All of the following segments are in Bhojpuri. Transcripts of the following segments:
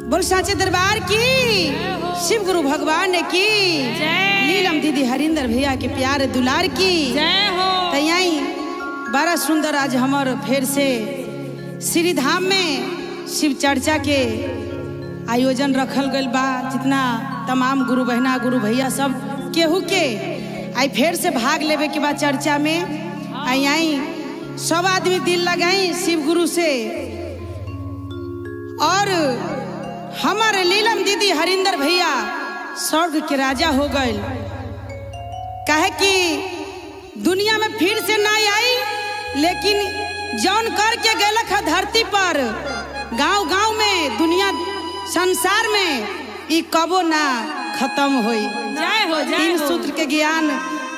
बोल साचे दरबार की, शिव गुरु भगवान की, नीलम दीदी हरिंदर भैया के प्यार दुलार की जय हो। तैयारी बड़ा सुंदर आज हमर फिर से श्री धाम में शिव चर्चा के आयोजन रखल गइल बा। जितना तमाम गुरु बहना गुरु भैया सब केहू के आई फिर से भाग लेवे के बाद चर्चा में आई आई सब आदमी दिल लगाई शिव गुरु से। और हमारे लीलम दीदी हरिंदर भैया स्वर्ग के राजा हो गए, काहे कि दुनिया में फिर से ना आई, लेकिन जौन करके गलक है धरती पर गांव गांव में दुनिया संसार में ई कबो ना खत्म होई। जय हो, जय तीन हो। सूत्र के ज्ञान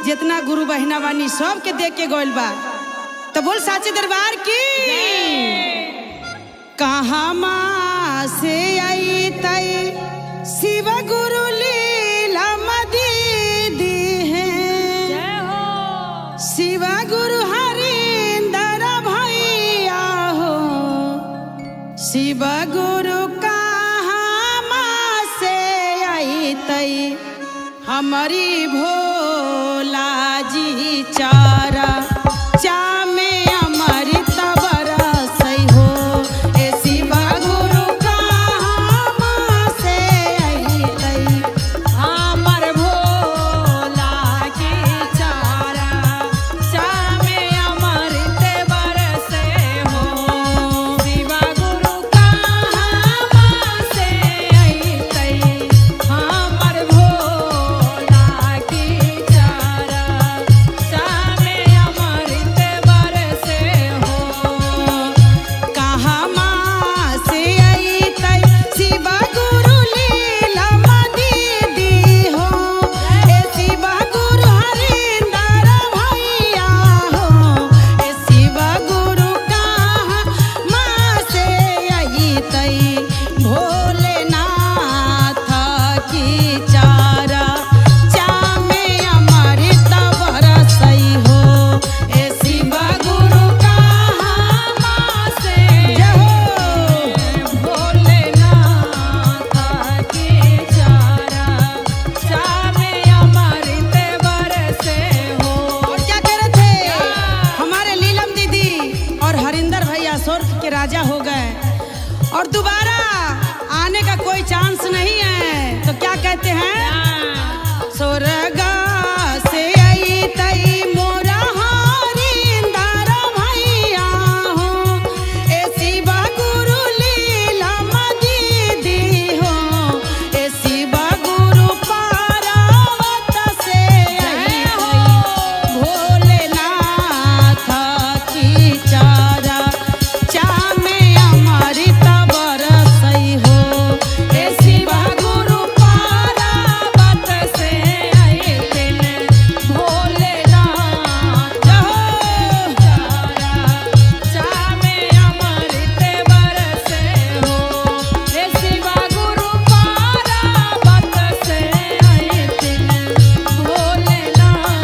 जितना गुरु बहिना बानी सबके दे के गइल बा। तो बोल साचे दरबार की। कहाँ माँ से आई तई शिव गुरु लीला दीदी है, जय हो। शिव गुरु हरिंदर भैया हो, शिव गुरु कहाँ माँ से आई तई हमारी भोला जी चारा चामे अमृत बरसई हो। ए शिव गुरु कहाँ से आई तई हमर भोला के चारा चामे अमृत बरसे हो। शिवा गुरु कहाँ से अइतै हमर भोला के चारा चामे अमृत बरसे हो। कहाँ से आई तई शिव गुरु लीला दीदी हो, ए शिव गुरु हरिंदर भैया हो, ए शिव गुरु कहाँ से आई तई भोलेनाथ की चारा चामे अमृत बरसई हो। ए शिव गुरु कहाँ से जय हो। भोलेनाथ के चारा चामे अमृत बरसे हो। और क्या कह रहे थे हमारे लीलम दीदी और हरिंदर भैया स्वर्ग के राजा हो गए और दोबारा आने का कोई चांस नहीं है। तो क्या कहते हैं, स्वर्ग से आई तई मोरा हरिंदर भैया हो, ए शिव गुरु लीलम दीदी हो, ए शिव गुरु पार्वत से आई तई भोलेनाथ की चारा चामे अमृत बरसई हो। ए शिव गुरु पार्वत से अइतिन भोलेनाथ चारा चामे अमृत बरसे हो। हे शिवा गुरु पार्वत से अइतिन भोलेनाथ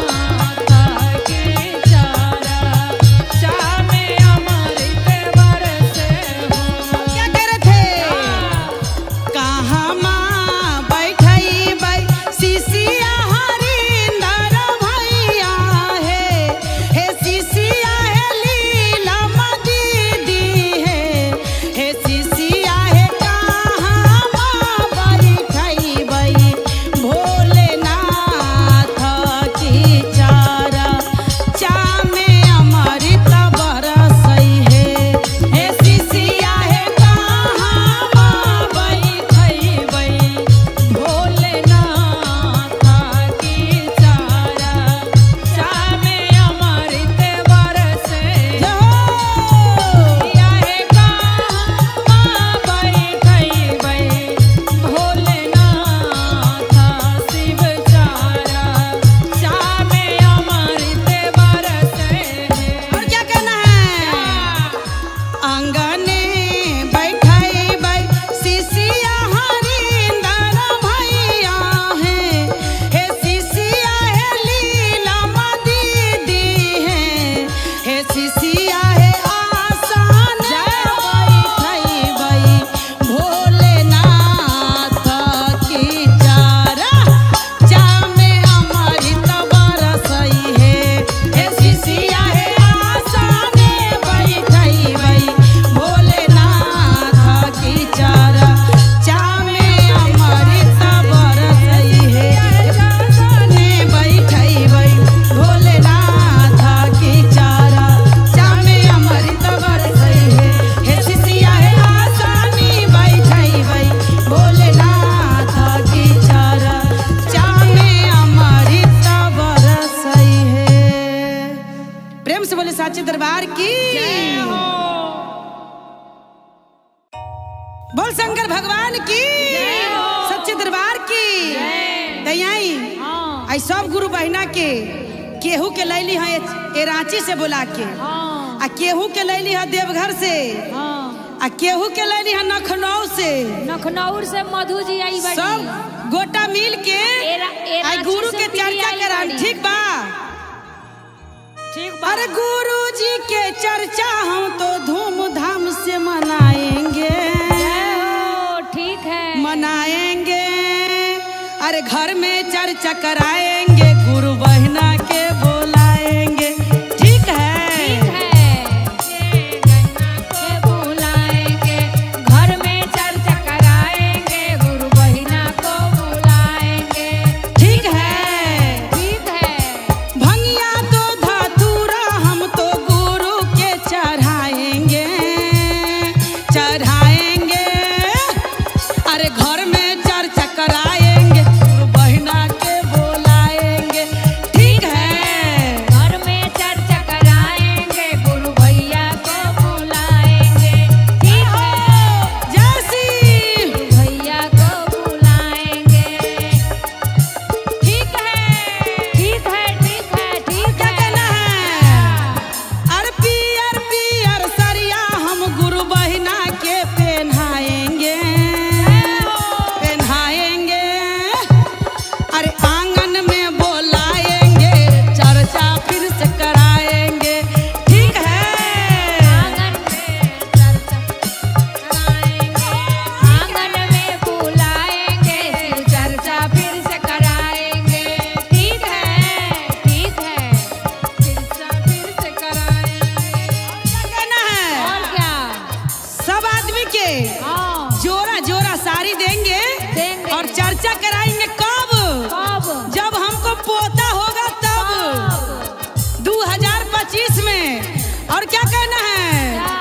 के चारा चामे अमृत बरसे हो। क्या कह रहे थे, कहाँ माँ बैठई बै शिशिया हरिंदर भैया है, हे शिशिया है लीलम दीदी है, हे शिशिया है कहाँ माँ बैठई बै भोलेनाथ की चारा चामे अमृत बरसई है, हे शिशिया है कहाँ माँ बैठैबै भोलेनाथ के चारा चामे अमृत बरसे। जय हो। हे कहाँ बैठैबै भोलेनाथ शिव चारा चामे अमृत बरसे। और क्या कहना है, आंगने बैठई बै शिशिया हरिंदर भैया है, हे शिशिया है लीलम दीदी है, हे शिशिया है आसान बैठई बै भोलेनाथ। बोल शंकर भगवान की, सच्चे दरबार की। तैयारी हाँ। आई सब गुरु बहिना के केहू के लैली है ए रांची से बुला के, हाँ। आ केहू के लैली है देवघर से, हाँ। आ केहू के लैली है लखनऊ से। लखनऊ से मधु जी आई बड़ी। सब गोटा मिल के ए आई रांची गुरु से के पीरी चर्चा आई करान। बड़ी। ठीक बा? ठीक बा। अरे गुरु जी के चर्चा हम तो धूमधाम से मनाएंगे। जय हो, ठीक है। मनाएंगे, अरे घर में चर्चा कराएंगे, गुरु बहना के बुलाएंगे। ठीक है? ठीक है। के बुलाएंगे, घर में चर्चा कराएंगे, गुरु बहिना को बुलाएंगे। ठीक है। ठीक है। भंगिया तो धातुरा हम तो गुरु के चढ़ाएंगे, चढ़ाएंगे। अरे घर में चर्चा कराएंगे, गुरु बहना के बुलाएंगे। ठीक है? घर में चर्चा कराएंगे, गुरु भैया को बुलाएंगे। ठीक है। जय श्री गुरु भैया को बुलाएंगे। ठीक है। ठीक है, ठीक है, ठीक क्या है। कहना है? अरे पियर पियर सरिया हम गुरु बहिना के पहनाएंगे, पहनाएंगे। अरे आंगन में बोलाएंगे, चर्चा फिर से कराएंगे। ठीक है? आंगन में चर्चा कराएंगे, आंगन में बुलाएंगे, शिव चर्चा फिर से कराएंगे। ठीक है, ठीक है। चर्चा फिर से कराएंगे। क्या कहना है? और क्या? सब आदमी के हाँ। जोरा जोरा सारी देंगे, देंगे। और चर्चा कराएंगे। कब? कब? जब हमको पोता होगा तब, 2025 में। और क्या कहना है? क्या?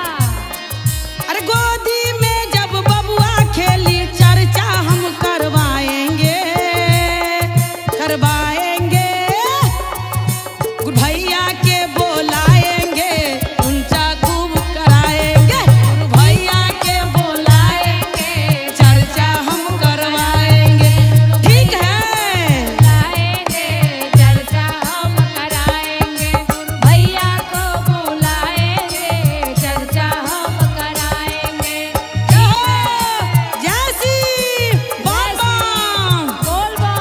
अरे गोदी में जब बबुआ खेली चर्चा हम करवाएंगे, करवाएंगे। गुरु भैया के बोलाएंगे, ऊंचा खूब कराएंगे। गुरु भैया के बोलाएंगे, चर्चा हम करवाएंगे। ठीक है? बुलाएंगे, चर्चा हम कराएंगे, भैया को बुलाएंगे, चर्चा हम कराएंगे। जय श्री बम बम। बोल बम।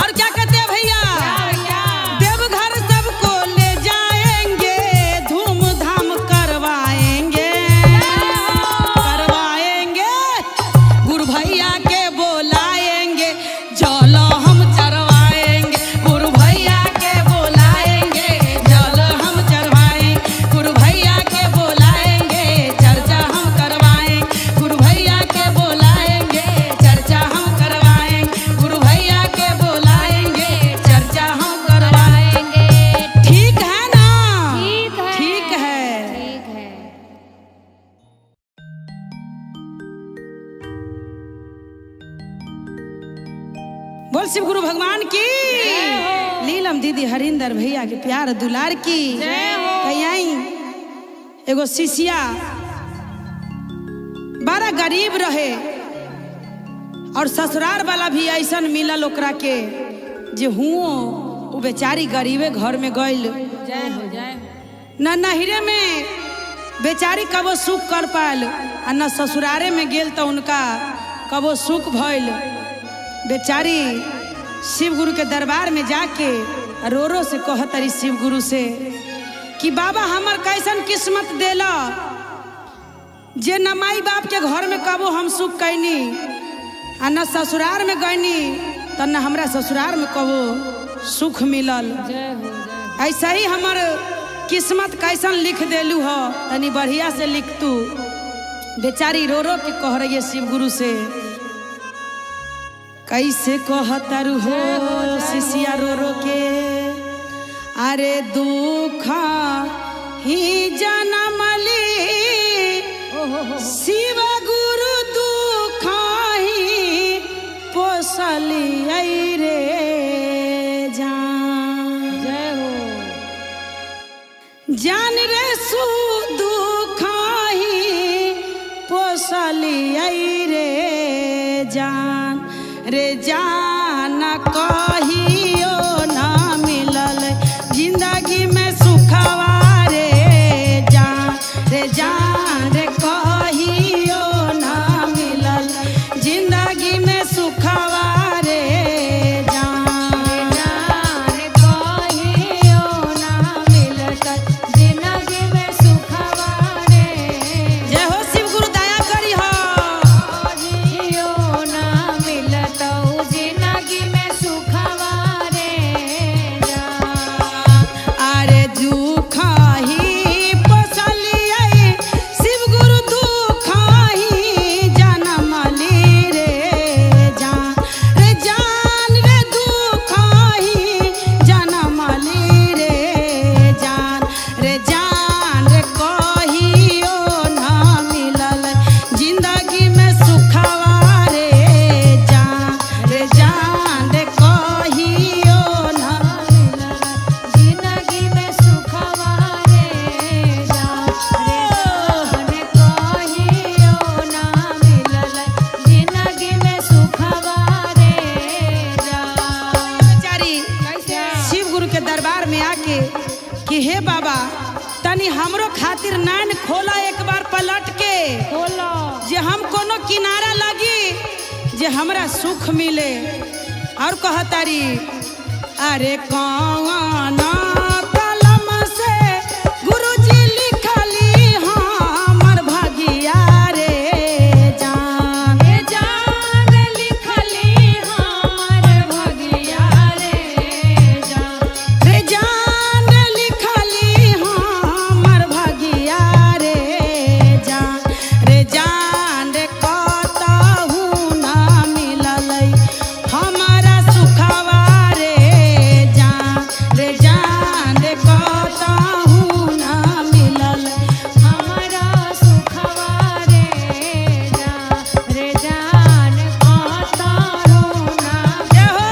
और क्या कहते हैं भैया? क्या भैया? देवघर सबको ले जाएंगे, धूमधाम करवाएंगे, करवाएंगे। गुरु भैया के बोलाएंगे, जल हम चढ़वाएंगे। गुरु भैया के बोलाएंगे, जल हम चढ़वाएंगे। गुरु भैया के बोलाएंगे, चर्चा हम करवाएंगे। गुरु भैया के बोलाएंगे, चर्चा हम करवाएंगे। गुरु भैया के बोलाएंगे, चर्चा हम करवाएंगे। कराएंगे। ठीक है ना? ठीक है। ठीक है। ठीक है। बोल शिव गुरु भगवान की, लीलम दीदी हरिंदर भैया के प्यार दुलार की। कहीं आई एगो शिष्या बड़ा गरीब रहे और ससुराल वाला भी ऐसन मिलल ओकरा के जे हुओ उ बेचारी गरीबे घर में गइल। जय हो, जय हो। न नहिरे में बेचारी कबो सुख कर पायल आ न ससुरारे में गेल तो उनका कबो सुख भइल। बेचारी शिव गुरु के दरबार में जाके रो रो से कहतरी शिव गुरु से कि बाबा हमर कैसन किस्मत देला जे न माई बाप के घर में कबो हम सुख कैनी आ न ससुरार में गईनी त न हमरा ससुरार में कबो सुख मिलल। जय हो, जय हो। ऐसा ही हमर किस्मत कैसन लिख देलू हो, तनी बढ़िया से लिख तू। बेचारी रो रो के कह रही है शिव गुरु से। कैसे कहतरु हो शिष्या रो रो के? अरे दुख ही जनमली शिव गुरु दुख ही पोसली रे जान। जय हो। जान रे सु दुख ही पोसली जान रे कहियो ना मिलल जिंदगी में सुखवा रे जान। जान कहियो ना मिलत जिंदगी में सुखवा रे। जय हो शिव गुरु दया करी हो। कहियो ना मिलत जिंदगी में सुखवा रे जान। अरे दुखाही पसलियै शिव गुरु दुखाही जनमली रे जान, रे जान रे दुखाही जनमली रे जान, रे जान रे कहियो ना मिलल जिंदगी में सुखवा रे जान, रे जान रे कहियो ना मिलल जिंदगी में सुखवा रे जान, रे जान कहियो ना मिलल जिंदगी में सुखवा रे जान। बेचारी कैसे? शिव गुरु के दरबार में आके कि हे बाबा तनी हमरो खातिर नैन खोला एक बार पलट के, खोलो जे हम कोनो किनारा लगी जे हमरा सुख मिले। और कहतारी अरे कौन कलम से गुरुजी लिखली हमर भगिया रे जान। रे जान लिखली हमर भगिया रे जान। रे जान लिखली हमर भगिया रे जान, रे जान रे कतहु ना मिललै हमारा सुखवा रे जान, रे जान रे कतहु ना मिललै हमारा सुखवा रे जान, रे जान कतहु ना जय हो।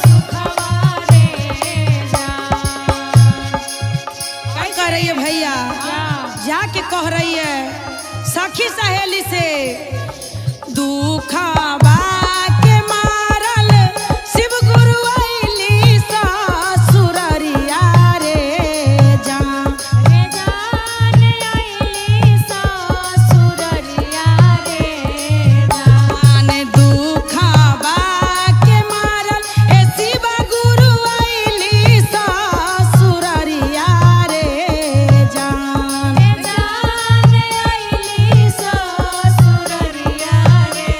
सुखवा रे जान। का कह रही है भैया, जाके कह रही है सखी सहेली से, दुखवा के मारल शिव गुरु अइली ससुररिया रे जान। रे जान आइली ससुररिया रे जान। जान दुखवा के मारल ए शिव गुरु अइली ससुररिया रे जान। रे जान आइली ससुररिया रे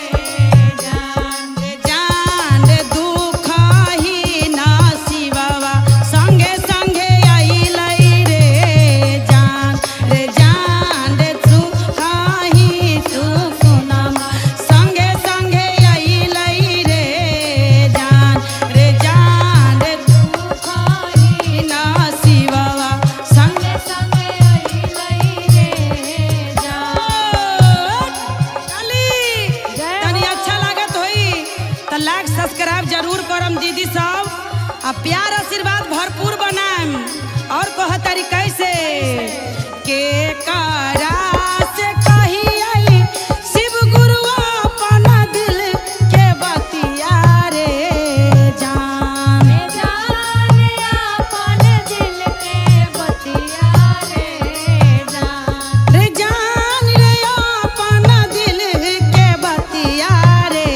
जान। जान दुख ही ना शिववा संगे संगे अइलै रे जान, रे जान रे दुख ही सुकुनमा संगे संगे अइलै रे जान, रे जान रे दुख ही ना शिववा संगे संगे अइलै रे जान। चली। जय तनी हो। अच्छा लागत होई त लाइक सब्सक्राइब जरूर करम दीदी सब, आ प्यार आशीर्वाद भरपूर बनाम। और कह तारी कैसे के कारा से कही आई शिव गुरु अपन दिल के बतिया रे जान। रे जान अपन दिल के बतिया रे जान। रे जान रे अपन दिल के बतिया रे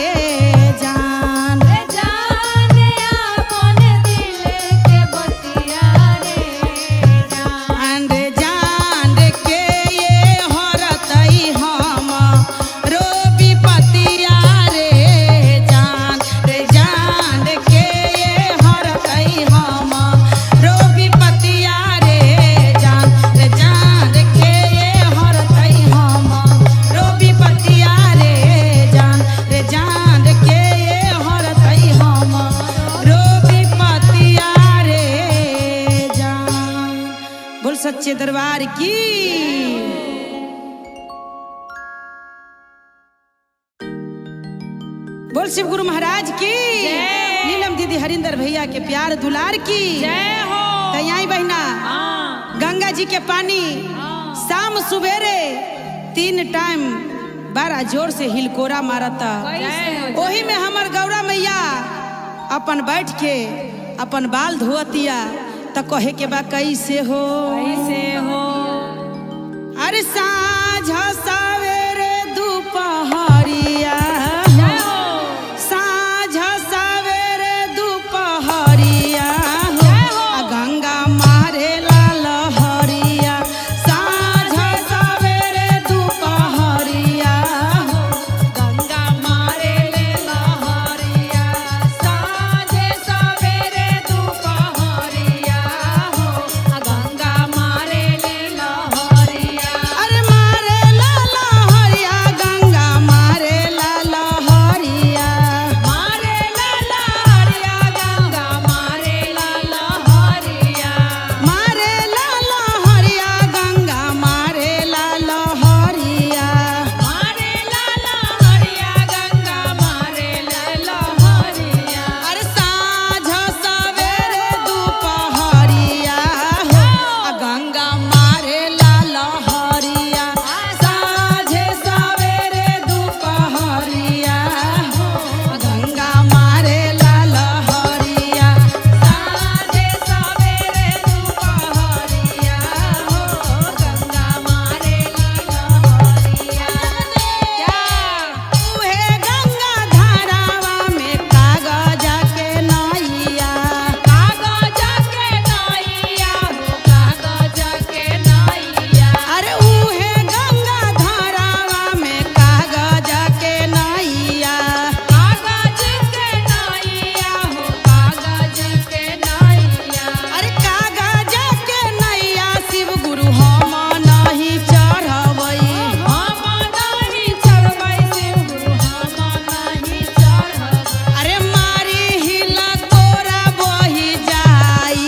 जान। रे जान अपन दिल के बतिया रे जान। रे जान के ये हरतई हम रोबी पतिया रे जान, रे जान के ये हरतई हम रोबी पतिया रे जान, रे जान के ये हरतई हम रोबी पतिया रे जान, रे जान के ये हरतई हम रोबी पतिया रे जान। बोल सच्चे दरबार की। बोल शिव गुरु महाराज की। जय। नीलम दीदी हरिंदर भैया के प्यार दुलार की जय हो। तैयारी बहिना हाँ। गंगा जी के पानी हाँ। शाम सुबेरे 3 टाइम बड़ा जोर से हिलकोरा मारता। कैसे हो? ओही में हमर गौरा मैया अपन बैठ के अपन बाल धोअतिया त कहे के बा कैसे हो कैसे हो? अरे साँझ सवेरे दुपहरिया, जय हो। साँझ सवेरे दुपहरिया हो, जय हो। आ गंगा मारे लाल हरिया। साँझ सवेरे दुपहरिया हो, गंगा मारे ले लहरिया, साँझे सवेरे दुपहरिया हो, गंगा मारे ले लहरिया। अरे मारे लाल हरिया, गंगा मारे लाल हरिया। मारे ला लहरिया, गंगा मारे ला लहरिया। मारे लाल हरिया, गंगा मारे लाल हरिया। मारे ला लहरिया, गंगा मारे ला लहरिया। अरे साँझ सवेरे दुपहरिया हो, आ गंगा मारे लाल हरिया। साँझ सवेरे दुपहरिया हो, आ गंगा मारे लाल हरिया। साँझे सवेरे दुपहरिया हो, गंगा मारे ला लहरिया। उहे गंगा धारावा में कागज के नैया, कागज के नैया हो, कागज के नैया। अरे उहे गंगा धारावा में कागज के नैया। कागज के नैया हो, कागज के नैया। अरे कागज के नैया शिव गुरु हम नहीं चढ़बै। हम नहीं चढ़बै शिव गुरु, हम नहीं चढ़बै। अरे मारी हिला कोरा बही जाई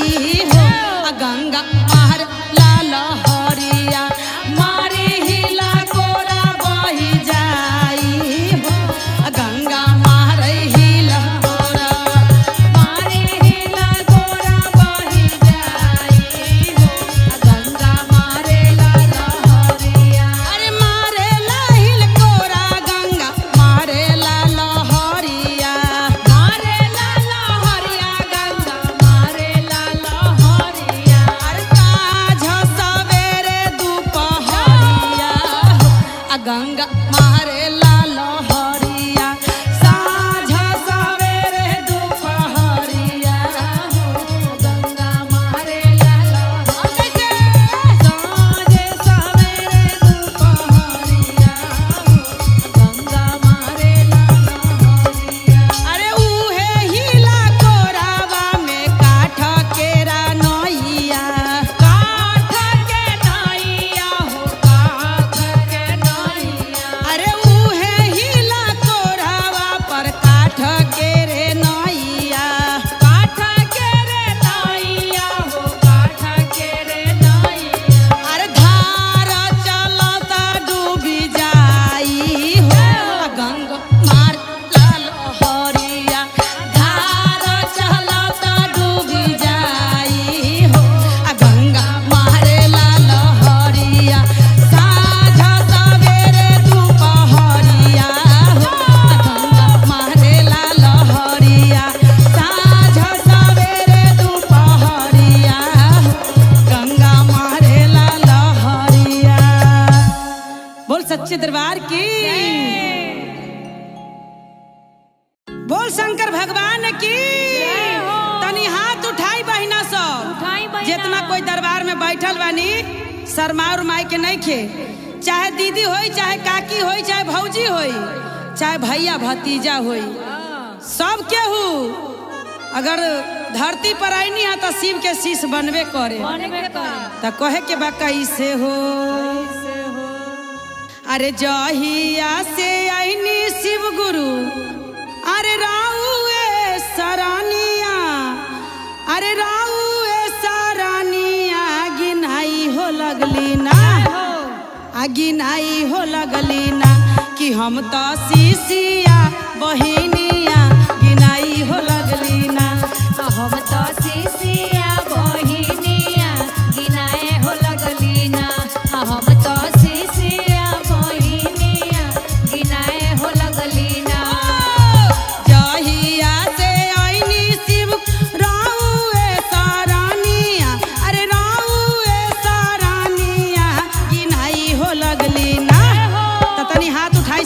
हो, आ गंगा मार लाल हरिया। मारी हिला कोरा बही जाई हो, आ गंगा मार हिला कोरा। मारे हिला गोरा बही जाई हो, गंगा मारे ला लहरिया। अरे मारे लाहिल कोरा गंगा मारे लाल हरिया। मारे ला लहरिया, गंगा मारे ला लहरिया। अरे साँझ सवेरे दुपहरिया हो, आ गंगा मारे लाल हरिया। साँझ सवेरे दुपहरिया हो, गंगा मारे ला लहरिया। साँझे सवेरे दुपहरिया हो, गंगा मारे ला लहरिया। अरे उहे हिला कोरावा में काठ केरा नैया। काठ के नैया हो, काठ के नैया। अरे उहे हिला कोरावा पर काठ केरे नैया। काठ के रे नैया हो, काठ के रे नैया। अरे धार चलता डूबी जाई हो, गंगा मार लाल हरिया। धार चलता डूबी जाई हो, आ गंगा मारे लाल हरिया। साँझ सवेरे दुपहरिया हो, आ गंगा मारे लाल हरिया। साँझ सवेरे दुपहरिया हो, गंगा मारे लाल हरिया। बोल सच्चे दरबार की, बोल शंकर भगवान की। जय हो। तनी हाथ उठाई बहिना सब, उठाई बहिना। जितना कोई दरबार में बैठल बानी, शर्मा उरमाई के नहीं खे, चाहे दीदी होई, चाहे काकी होई, चाहे भौजी होई, चाहे भैया भतीजा होई, सब केहू अगर धरती पर आईनी है तो शिव के शीश बनबे करे। बनबे करे। त कहे के बा कैसे हो। अरे जहिया से आईनी शिव गुरु, अरे राउए सरानिया, अरे राउए सरानिया गिनाई हो लगली ना, आ गिनाई हो लगली ना, कि हम तो शिशिया बहिनिया गिनाई हो लगली ना। हम तो शिशिया बहिनिया गिनाए हो लगली ना, हम तो शिशिया बहिनिया गिनाए हो लगली ना। जहिया से आईनी शिव राउए सरानिया, अरे राउए सरानिया गिनाई हो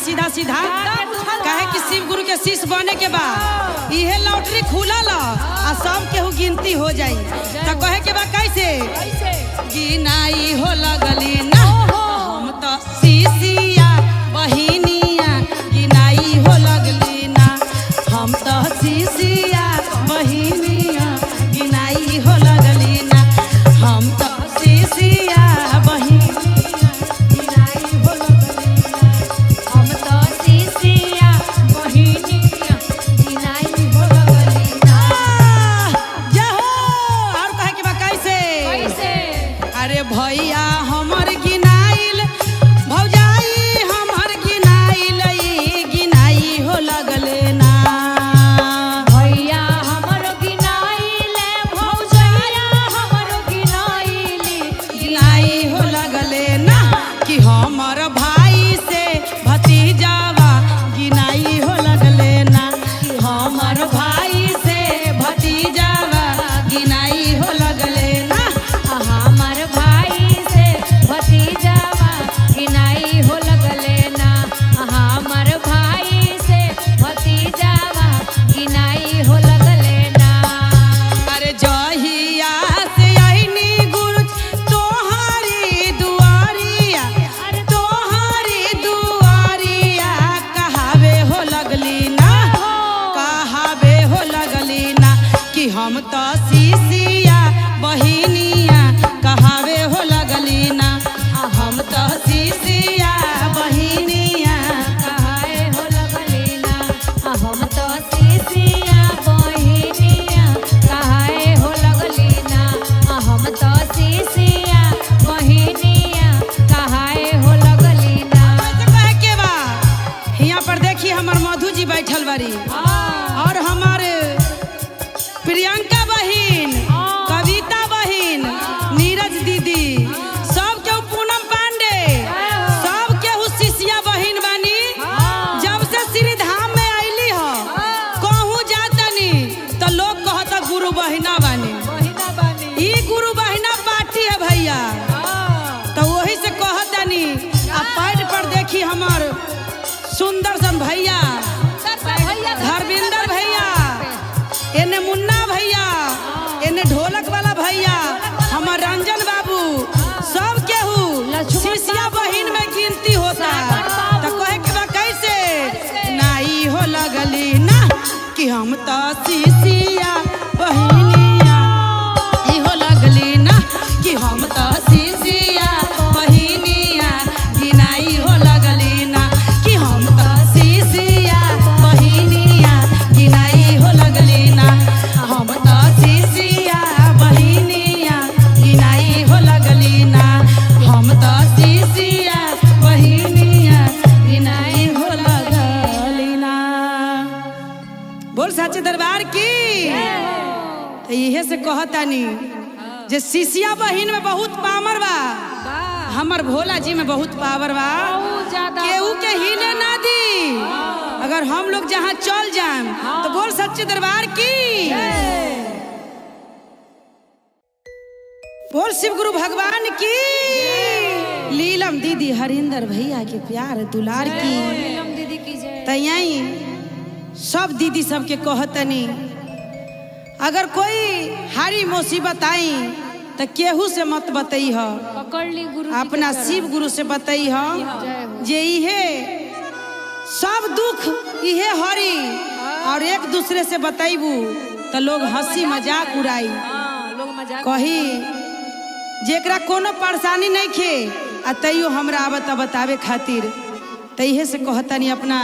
सीधा सीधा, काहे कि शिव गुरु के शीश बने के बा। इहे लॉटरी खुलल आ सब केहू गिनती हो जाई। तो कहे के बा कैसे? कैसे? गिनाई हो लगली ना हम तो सीसिया बहिनिया, गिनाई हो लगली ना हम तो सीसिया बहिनिया, गिनाई हो लगली ना हम तो सीसिया बहिनिया, गिनाई हो लगली ना। हम तो सीसिया बहिनिया, गिनाई हो लगली ना। आह, जय हो। और कहे के बा कैसे? कैसे? अरे भैया हमर गिनाइल, भौजाई हमर गिनाइल, ई गिनाई हो लगले ना। भैया हमर गिनाइले, भौजैया हमर गिनाइली, गिनाई हो लगले ना कि हमर भाई से भतीजावा गिनाई हो लगले ना, हमर भाई से भतीजावा गिनाई हो लगले ना। हमर भाई से भतीजावा गिनाई हो लगले ना, हमर भाई से भतीजावा गिनाई हो लगले ना। अरे जहिया से आईनी गुरु तोहारी दुआरिया, तोहारी दुआरिया कहावे हो लगली ना, कहावे हो लगली ना कि हम तो सीसिया बहिनिया, कहावे हो लगली ना हम तो सीसिया बहिनिया। कहाए हो लगली ना, हम तो सीसिया बहिनिया, कहाए हो लगली ना, हम तो सीसिया बहिनिया, कहाए हो लगली ना। कैसे कहे के बा? हियां पर देखी हमर मधु जी बैठल बारी और हमारे प्रियंका बहिन, कविता बहिन, नीरज दीदी, सब केहू, पूनम पांडे, सब केहू शिष्या बहिन बानी। जब से श्री धाम में आईली ह, कहूँ जातनी तो लोग कहता गुरु बहिना बानी। बहिना बानी। ई गुरु बहिना पार्टी है भैया, तो वही से कहतनी। आ पैड पर देखी हमर सुंदर सन भैया धर्मेंद्र भैया, एने मुन्ना भैया, एने ढोलक वाला भैया, हमर रंजन बाबू, सब केहू शिष्या बहिन में गिनती होता। तो कहे के बा कैसे? नाई हो लगली ना कि हम तो शिष्या बहिनिया, ई हो लगली ना कि हम तो शिष्या बहिनिया, गिनाई हो लगली ना कि हम तो शिष्या बहिनिया, गिनाई हो लगली ना, हम तो शिष्या बहिनिया, गिनाई हो लगली ना, हम तो शिष्या बहिनिया, गिनाई हो लगली ना। बोल साचे दरबार की। तो इहे से कहतानी जे शिष्या बहिन में बहुत पावर बा, हमर भोला जी में बहुत पावर बा। बहुत ज्यादा। केहू के हिले ना दी। अगर हम लोग जहाँ चल जाएम तो बोल सच्चे दरबार की, बोल शिव गुरु भगवान की। लीलम दीदी हरिंदर भैया के प्यार दुलार की। नीलम दीदी की जय। तैयाई सब दीदी सबके कहतनी, अगर कोई हारी मुसीबत आई तो केहू से मत बतई ह, पकड़ ली गुरु जी के अपना चरण। शिव गुरु से बतई ह जय हो। जे इहे सब दुख इहे हरी, और एक दूसरे से बतैबू तो लोग हंसी मजाक उड़ाई। हाँ, लोग मजाक कही जेकरा कोनो परेशानी नहीं खे आ तैयो हमरा आवत बतावे खातिर। त इहे से कहतनी अपना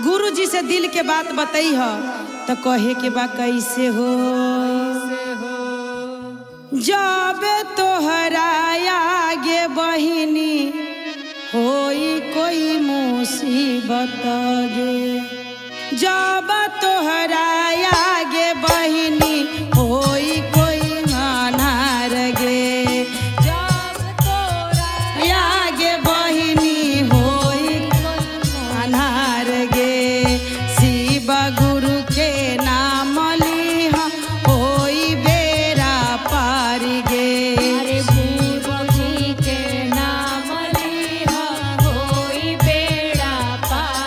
गुरु जी से दिल के बात बतई ह। तो कहे के बा कैसे हो? जब तोहरा आगे बहिनी होई कोई मुसीबत गे, जब तोहरा आगे बहिनी होई कोई अनार गे, जब तोरा आगे बहिनी होई अनार गे, शिव गुरु के नाम लिहा होई बेरा पार गे। अरे गुरु जी के नाम लिहा होई बेड़ा पार।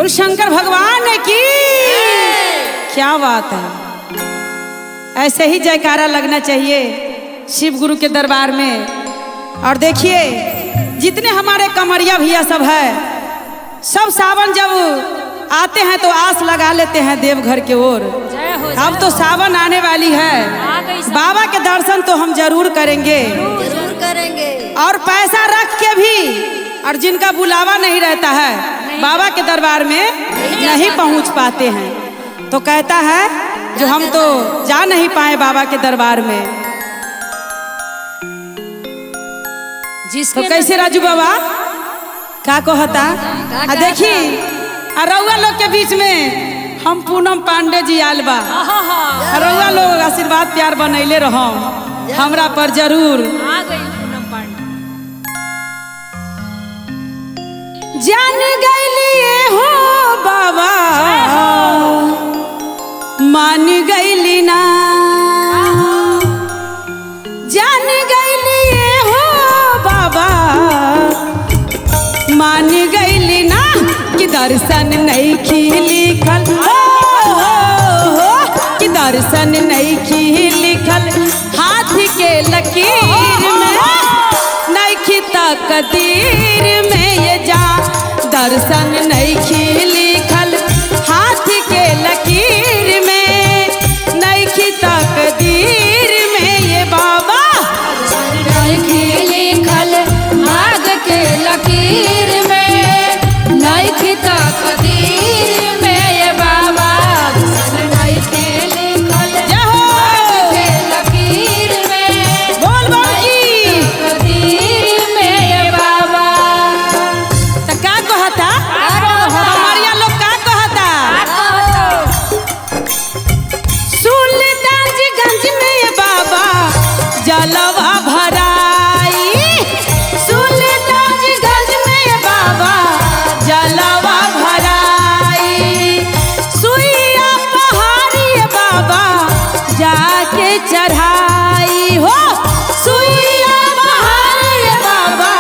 बोल शंकर भगवान की। क्या बात है, ऐसे ही जयकारा लगना चाहिए शिव गुरु के दरबार में। और देखिए जितने हमारे कमरिया भैया सब है, सब सावन जब आते हैं तो आस लगा लेते हैं देवघर के ओर। अब तो सावन आने वाली है, बाबा के दर्शन तो हम जरूर करेंगे, जरूर करेंगे। और पैसा रख के भी, और जिनका बुलावा नहीं रहता है बाबा के दरबार में नहीं पहुंच पाते हैं, तो कहता है जो हम तो जा नहीं पाए बाबा के दरबार में। तो कैसे राजू बाबा का कहता? देखी रउआ लोग के बीच में हम पूनम पांडे जी आयल बा, रउआ लोग आशीर्वाद प्यार बनैले रहो हमरा पर जरूर। आ गई पूनम पांडे। जान गईली हो बाबा, मान गईली ना, जान गईली हो बाबा, मान गईली ना कि दर्शन नहीं खिली खल हो, कि दर्शन नहीं खिली खल हाथ के लकीर में, नहीं खी तकदीर में ये जा, दर्शन नहीं खिली खल हाथ के लकीर में, नहीं खी तकदीर में ये बाबा, नहीं खिली खल हाथ के लकीर में, नहीं खी तकदीर में ये बाबा, नहीं खिली खल हाथ के लकीर में, बोल बोल की तकदीर में ये बाबा। तो का कहता हमारिया लोग, का कहता? सुल्तानगंज में बाबा जलवा भराई, सुल्तानगंज में बाबा जलवा भराई, सुइया पहाड़ी बाबा जाके चढ़ाई हो, सुइया पहाड़ी बाबा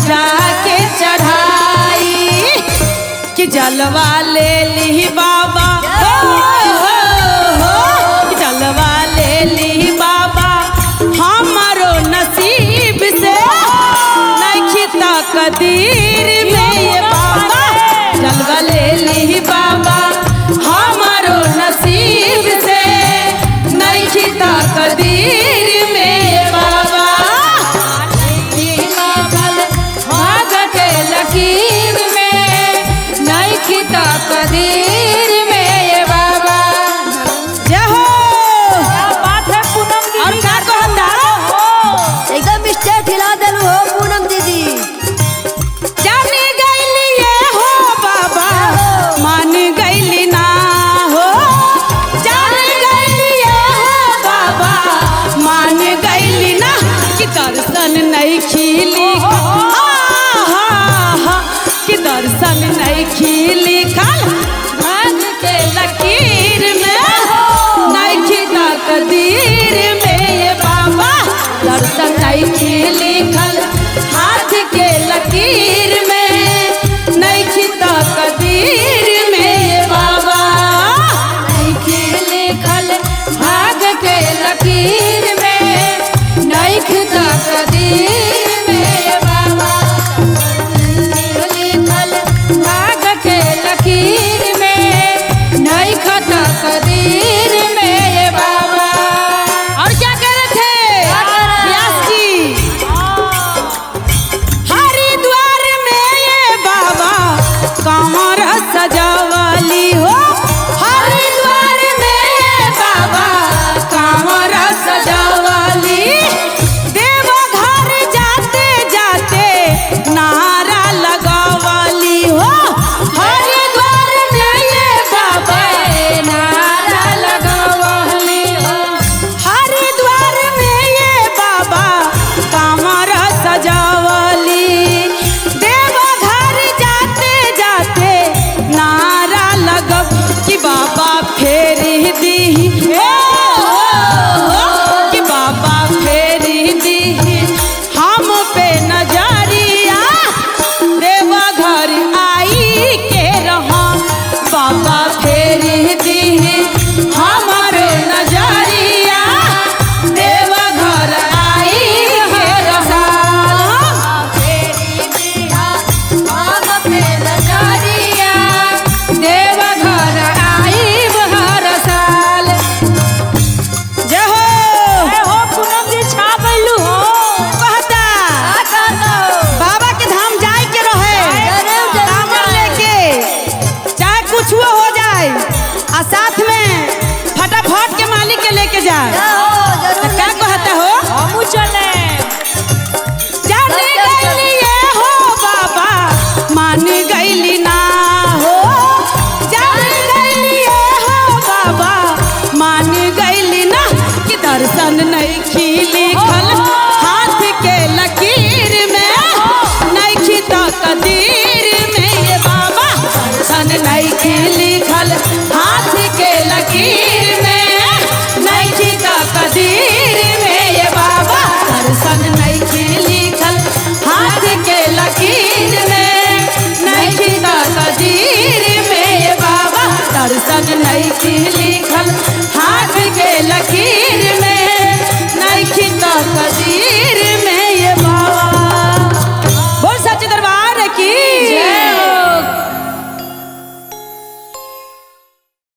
जाके चढ़ाई, कि जलवा ले ली बाबा हो, कि जलवा ले ली बाबा हमारो नसीब से, नहीं तकदीर में ये बाबा, जलवा ले ली बाबा हमारो नसीब से, नहीं तकदीर में ये बाबा, भाग के लकीर में, नहीं तकदीर में ये बाबा। जय हो। क्या बात है पूनम दीदी, और का कहता? एकदम स्टेट हिला देलू हो पूनम दीदी। जान गईली ये हो बाबा, मान गईली ना हो, जान गईली ये हो बाबा, मान गईली ना कि दर्शन नहीं खिली, कि दर्शन नहीं खिली खल भाग के लकीर में, नहीं खी तकदीर में ये बाबा, दर्शन नहीं खिली खल हाथ के लकीर में, नहीं खी तकदीर में ये बाबा, नहीं खिली खल भाग के लकीर में, नहीं तकदीर